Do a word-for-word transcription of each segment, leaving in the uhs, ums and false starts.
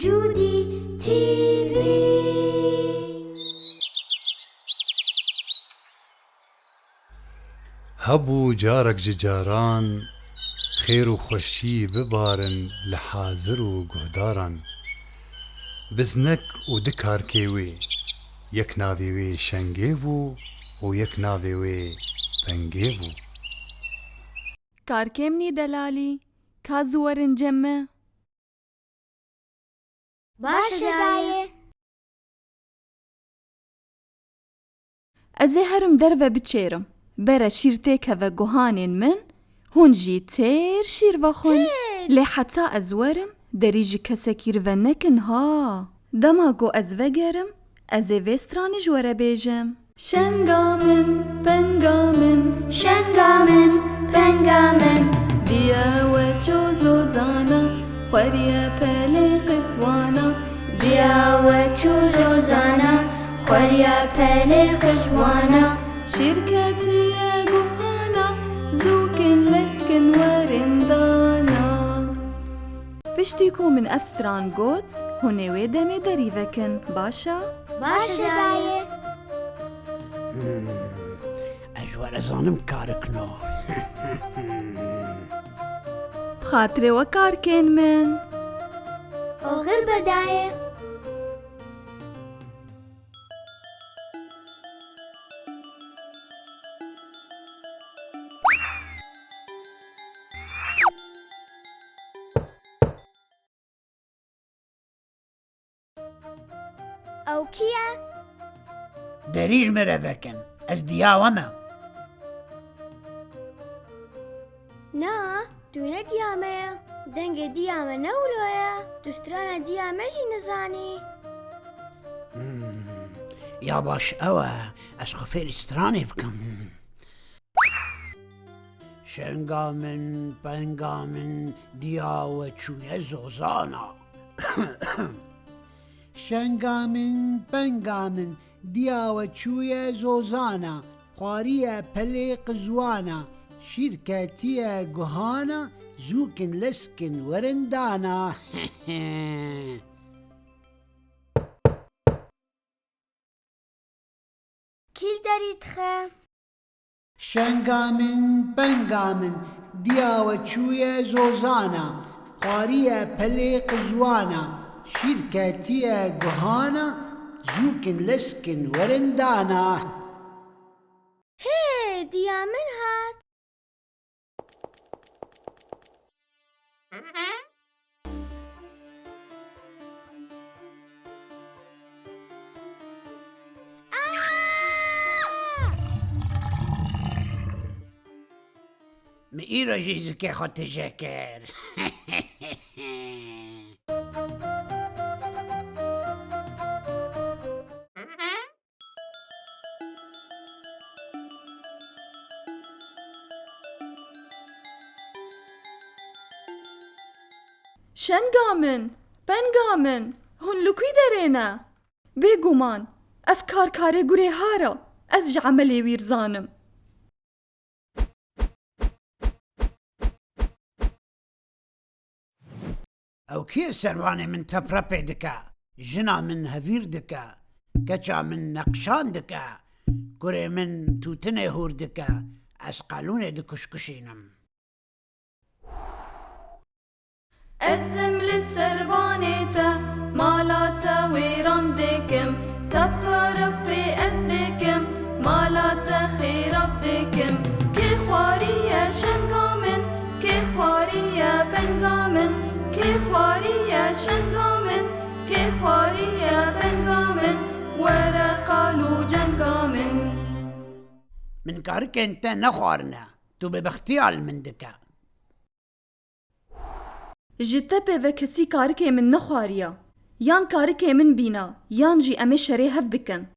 Cûdî T V. Hebû carek ji caran xêr û xweşî bibarin li hazir û guhdaran. Biznek û du karkê wê, yek navê wê Şengê bû û yek navê wê Pengê bû. Karkê min î delalî, ka zû werin cem me. Baş e dayê. Ez ê herim derve biçêrim. Bere şîr têkeve guhanên min, hûn jî têr şîr vexwin. Hey! Lê heta ez werim, derî ji kesekî rive nekin ha. Dema ku ez vegerim, ez ê vê stranê ji we re bêjim. Şenga min, penga min, şenga min, penga min. Diya we çû zozana, xweriye pelê qizwana. Diya we çû zozana, xweriye pelê qizwana. Şîrketiye guhana, zûkin leskin werin dana. Piştî ku min ev stran got, hûn ê wê demê derî vekin, baş e? Baş e dayê. Hmm, ez ji we re zanim karikno. Bi xatirê we karkên min. Oxir be dayê. Ew kî ye? Derî ji min re vekin. Ez diya we me. Na, tu ne diya me ye. Dengê diya me ne wilo ye. Tu strana diya me jî nizanî. Hmm, ya baş ew e, ez xwe fêrî stranê bikim. Şenga min, penga min, diya we çûye zozana. Şenga min, penga min, diya we çûye zozana. Xwariye pelê qizwana. Şîr ketiye guhana, zûkin leskin werin dana. Kî li derî dixe? Şenga min, penga min, diya we çûye zozana, xwariye pelê qizwana, şîr ketiye guhana, zûkin leskin werin dana. Hê, diya min hat. Min îro jî zikê xwe tije kir. Şenga min, penga min, hûn li kwî derê ne? Bêguman, ev kar karê gurê har e, ez ji emelê wî zanim. Ew kî serbanê min teprepê dike, jina min hevîr dike, keça min neqşan dike, kurê min tûtinê hûr dike, ez qelûnê dikuşkuşînim. Ez im li serbanê te, mala te wêran dikim, te piripê ez dikim, mala te xêrab dikim. Kê xwariye şenga min, kê xwariye penga min, kê xwariye şenga min, kê xwariye penga min, were qal û cenga min. Min karikên te nexwarine, tu bêbextiya li min dike. Ji te pê ve kesî karikê min nexwariya. Yan karikê min bîna, yan jî em ê şerê hev bikin.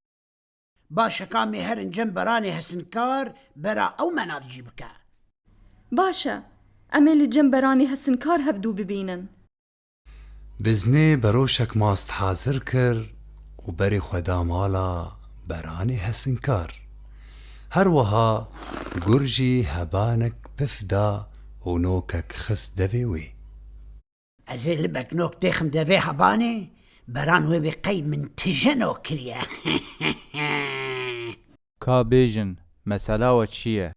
Baş e, ka em ê herin cem beranê hesinkar, bera ew me navcî bike. Baş e, em ê li cem beranê hesinkar hevdû bibînin. Biznê beroşek mast hazir kir û berê xwe da mala beranê hesinkar. Her wiha gur jî hebanek pif da û nokek xist devê wê. Ez ê libek nok têxim devê hebanê, beran wê bê qey min tije nok kiriye. Ka bêjin, mesela we çi ye?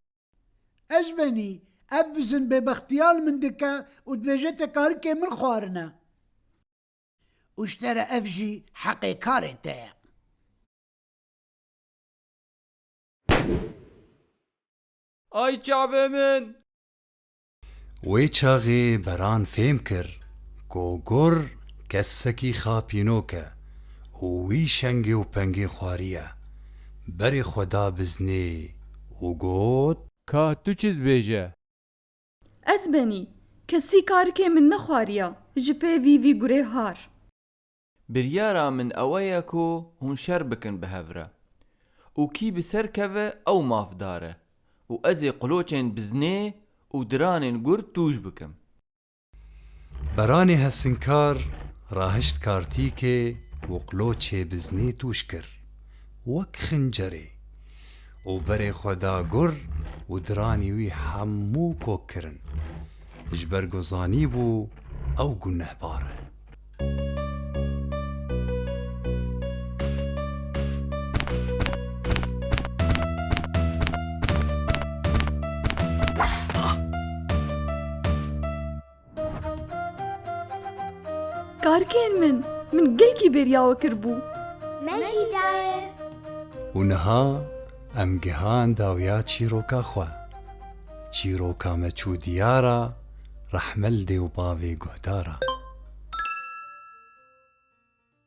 Ez benî, ev bizin bêbextiya li min dike û dibêje te karikê min xwarine. Û ji te re ev jî heqê karê te ye. Ay çavê min! Wê çaxê beran fêm kir ku gur kesekî xapînok e û wî şengê û pengê xwariye. Berê xwe da biznê û got: Ka tu çi dibêje? Ez benî, kesî karikê min nexwariya, ji pê vî vî gurê har. Biryara min ewe ye ku hûn şer bikin bi hev re û kî bi ser keve ew mafdar e û ez ê qloçên biznê û diranên gur tûj bikim. Beranê hesinkar rahişt kartîkê û qloçê biznê tûj kir wek xincerê û berê xwe da gur û diranî wî hemû kok kirin. Ji ber ku zanîbû ew gunehbar e. Karikên min, min gelkî bêriya we kiribû. Me jî daye. Û niha em gihan dawiya çîroka xwe. Çîroka me çû diyara rehme li dê û bavê guhdara.